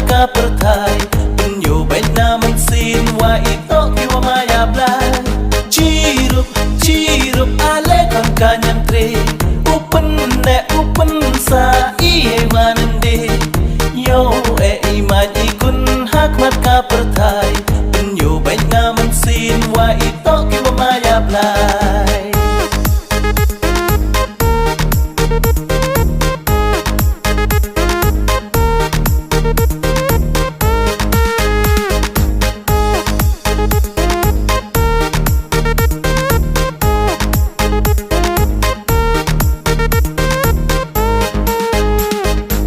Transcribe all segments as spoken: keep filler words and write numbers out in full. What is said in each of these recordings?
ka pyrthai, pynyoh beit na mynsiem wa i toh ki wa maya Blai. Chirup, chirup ale khon ka Niamtre, u pynneh u pynsah i e wa nynde. Yow e i man i kun ha khmat ka pyrthai, pynyoh beit na mynsiem wa i toh ki wa maya Blai.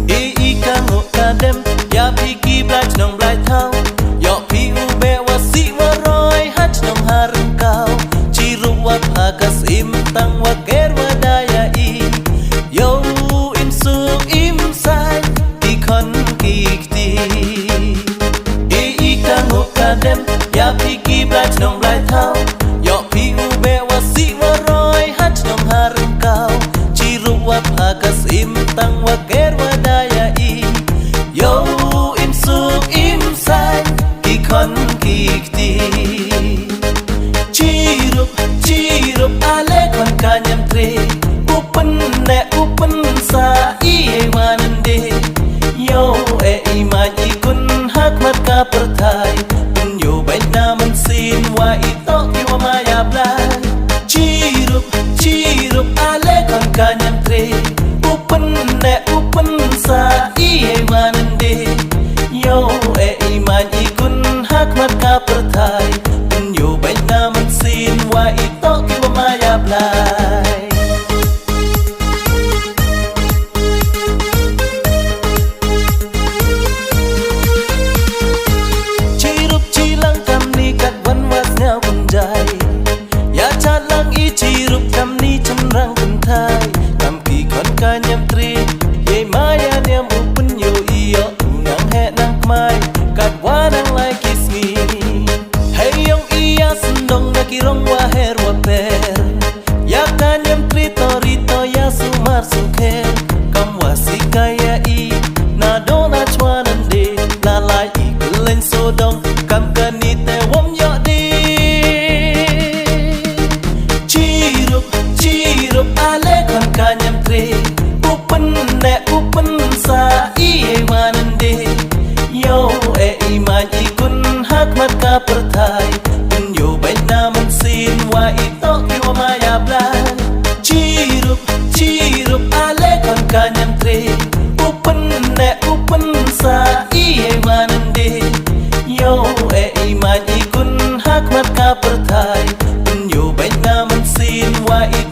E i ka ngooh ka dem, ya phi ki Blai chnong Blai thaw. Yoh phi u beh wa sih wa roi ha chnong ha Rymkaw. Chirup wa pha ka syiem tang wa ker wa da ya i. Yow im suk im saiñ ki khon ki kti. E i ka ngooh ka dem, ya phi ki Blai chnong Blai thaw. Yoh phi u beh wa sih wa roi ha chnong ha Rymkaw. Chirup wa pha ka syiem tang wa ker wa da ya i. Yow im suk im saiñ ki khon ki kti. Chirup, chirup ale khon ka Niamtre, u pynneh u pynsah i e wa nynde. Yow e i man i kun ha khmat ka pyrthai, pynyoh beit na mynsiem wa i toh ki wa maya Blai. Chirup, chirup ale khon ka Niamtre, u pynneh u pynsah i e wa nynde. Yow e i man i kun ha khmat ka pyrthai, pynyoh beit na mynsiem wa i toh ki wa maya Blai. Chirup chilang kamni kat wan wa sñiaw kynjai. Ya chalang i chirup kamni chynrang kynthai. Kam ki khon ka Niamtre, ye maya niam u pynyoh i yoh u nang heh nang kmai. Kat wa nang lai ki sngi. Hei yong i ya syndong na ki rong wa her wa per. Ya ka Niamtre to ri to ya sumar sukher. Kam wa sikai ya i, na do na chwa nynde, la lai i kylleiñ sodong, kam kani te wom yoh de. Chirup, chirup ale khon ka Niamtre, u pynneh u pynsah i e wa nynde. Yow e i man i kun ha khmat ka pyrthai, pynyoh beit na mynsiem wa i toh ki wa maya Blai. Chirup, chirup ale khon ka Niamtre, u pynneh u pynsah i e wa nynde. Yow e i man i kun ha khmat ka pyrthai, pynyoh beit na mynsiem wa i